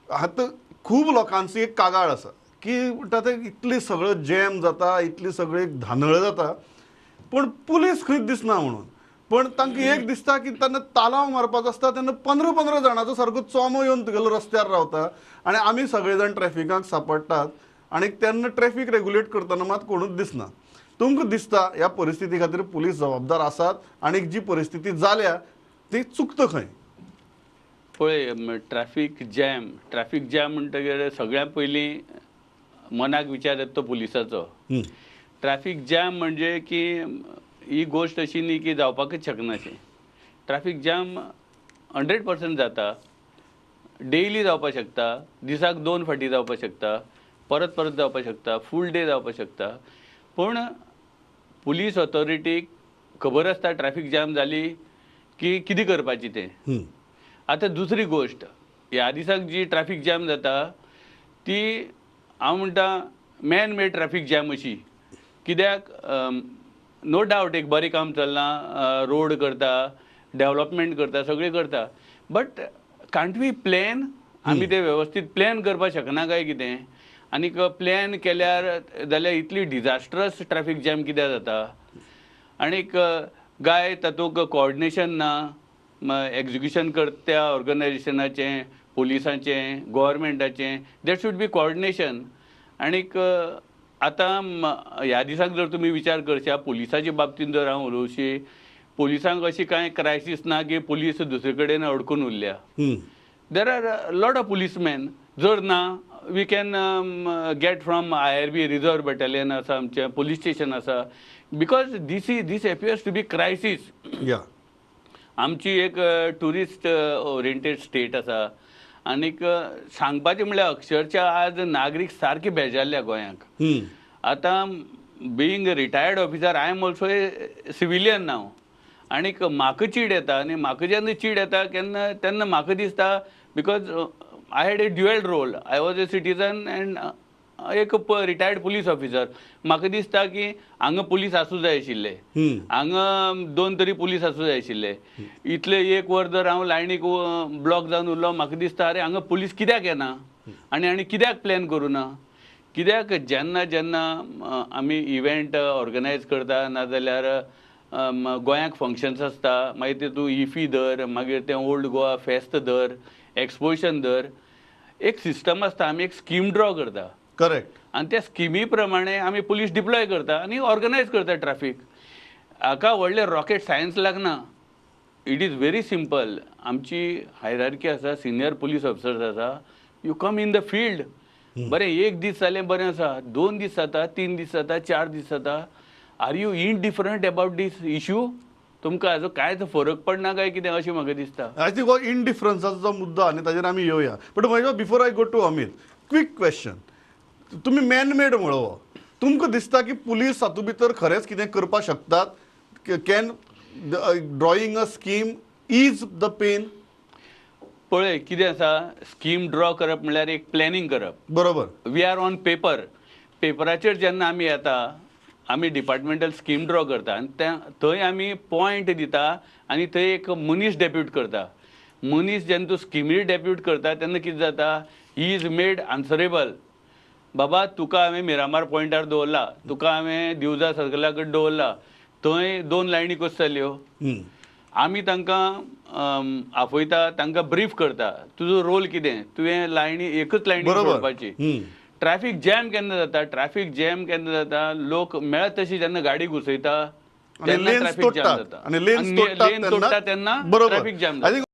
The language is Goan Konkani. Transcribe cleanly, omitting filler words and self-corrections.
आतां खूब लोकांची एक कागाळ आसा की म्हणटा ते इतली सगळं जॅम जाता, इतली सगळी धांदळ जाता, पूण पुलीस खंयच दिसना म्हणून. पण तांकां एक दिसता की तेन्ना तालांव मारपाचो आसता तेन्ना 15-15 जाणांचो सारको चोमो येवन तुगेलो रस्त्यार रावता आनी आमी सगळे जाण ट्रॅफिकाक सांपडटात आनी तेन्ना ट्रॅफीक रेगुलेट करतना मात कोणूच दिसना. तुमकां दिसता ह्या परिस्थिती खातीर पुलीस जबाबदार आसात आनी जी परिस्थिती जाल्या ती चुकता खंय? पळय, ट्रॅफीक जॅम म्हणटगीर सगळ्यां पयलीं मनाक विचार येता तो पुलिसाचो. ट्रॅफीक जॅम म्हणजे की ही गोश्ट अशी न्ही की जावपाकच शकना अशें. ट्रॅफीक जॅम 100% जाता, डेली जावपाक शकता, दिसाक दोन फावटी जावपाक शकता, परत परत जावपाक शकता, फूल डे जावपाक शकता. पूण पुलीस ऑथॉरिटीक खबर आसता ट्रॅफीक जॅम जाली की कितें करपाचें तें. आतां दुसरी गोश्ट, ह्या दिसाक जी ट्रॅफीक जॅम जाता ती हांव म्हणटा मॅन मेड ट्रॅफीक जॅम अशी. कित्याक, नो डावट एक बरें काम चल्लां, रोड करता, डेवलपमेंट करता, सगळें करता, बट कांट we plan? आमी ते वेवस्थीत प्लॅन करपाक शकना काय कितें? आनीक प्लॅन केल्यार जाल्यार इतली डिजास्ट्रस ट्रॅफीक जॅम कित्याक जाता? आनीक गाय तातूंत कोऑर्डिनेशन ना एक्जिक्युशन करता त्या ऑर्गनायझेशनाचें, पुलिसांचें, गोवोरमेंटाचें. There should be coordination. आनीक आतां ह्या दिसाक जर तुमी विचार करशा, पुलिसाच्या बाबतींत जर हांव उलोवशी, पुलिसांक अशी कांय क्रायसीस ना की पुलीस दुसरे कडेन अडकून उरल्या. There are lot of policemen. जर ना, we can get from IRB, reserve battalion आसा, आमचें पुलीस स्टेशन आसा, because this appears to be crisis. आमची एक ट्युरिस्ट ओरिएंटेड स्टेट आसा आनीक सांगपाचें म्हणल्यार अक्षरशा आज नागरीक सारके बेजारल्या गोंयांक. आतां being retired officer, I am also a civilian now. आनीक म्हाका चीड येता आनी म्हाका जेन्ना चीड येता केन्ना तेन्ना म्हाका दिसता, because I had a dual role, I was a citizen and एक रिटायर्ड पुलीस ऑफिसर. म्हाका दिसता की हांगा पुलीस आसूं जाय आशिल्ले, हांगा दोन तरी पुलीस आसूं जाय आशिल्ले. इतले एक वर जर हांव लायनीक ब्लॉक जावन उरलो, म्हाका दिसता, अरे, हांगा पुलीस कित्याक येना आनी कित्याक प्लॅन करूं ना? कित्याक जेन्ना जेन्ना आमी इव्हेंट ऑर्गनायज करता, नाजाल्यार गोंयाक फंक्शन्स आसता, मागीर ते तूं इफी धर, मागीर तें ओल्ड गोवा फेस्त धर, एक्सपोजिशन धर, एक सिस्टम आसता. आमी एक स्कीम ड्रॉ करता आनी त्या स्किमी प्रमाणे आमी पुलीस डिप्लॉय करता आनी ऑर्गनायज करता ट्राफीक. हाका व्हडलें रॉकेट सायन्स लागना. It is very simple. आमची हायरार्की आसा, सिनियर पुलीस ऑफिसर्स आसा. You come in the field. बरें, एक दीस जालें, बरें आसा. 2 दीस जाता, 3 दीस जाता, 4 दीस जाता. Are you indifferent about this issue? तुमकां हाजो कांयच फरक पडना काय कितें अशें म्हाका दिसता. I think हो इनडिफरन्साचो जो मुद्दो आनी ताजेर आमी येवया, but before I go to Amit, quick question. तुमी मॅनमेड म्हणलो हो. तुमकां दिसता की पुलीस हातूंत भितर खरेंच कितें करपाक शकतात? Can drawing a scheme ease the pain? पळय, कितें आसा, स्कीम ड्रॉ करप म्हणल्यार एक प्लॅनिंग करप. We are on paper. पेपराचेर जेन्ना आमी येता, आमी डिपार्टमेंटल स्कीम ड्रॉ करता आनी त्या थंय आमी पॉयंट दिता आनी थंय एक मनीस डेप्यूट करता. मनीस जेन्ना तूं स्किमीर डेप्यूट करता तेन्ना कितें जाता, he is made answerable. बाबा, तुका हांवें मिरामार पॉयंटार दवरला, तुका हांवें दिवजा सर्कला कडेन दवरला, थंय दोन लायनी कश्यो जाल्यो? आमी तांकां आपयता, तांकां ब्रीफ करता, तुजो रोल कितें, तुवें लायनी एकच लायनी सोडपाची. ट्रॅफिक जॅम केन्ना जाता? ट्रॅफिक जॅम केन्ना जाता? लोक मेळत तशी जेन्ना गाडी घुसयता आणि तेन्ना लेन्स ट्रॅफिक जॅम तोडटात जाता. आणि लेन्स आणि तोडटात लेन तोडटा तेन्ना ट्रॅफिक जॅम I जाता. थिंक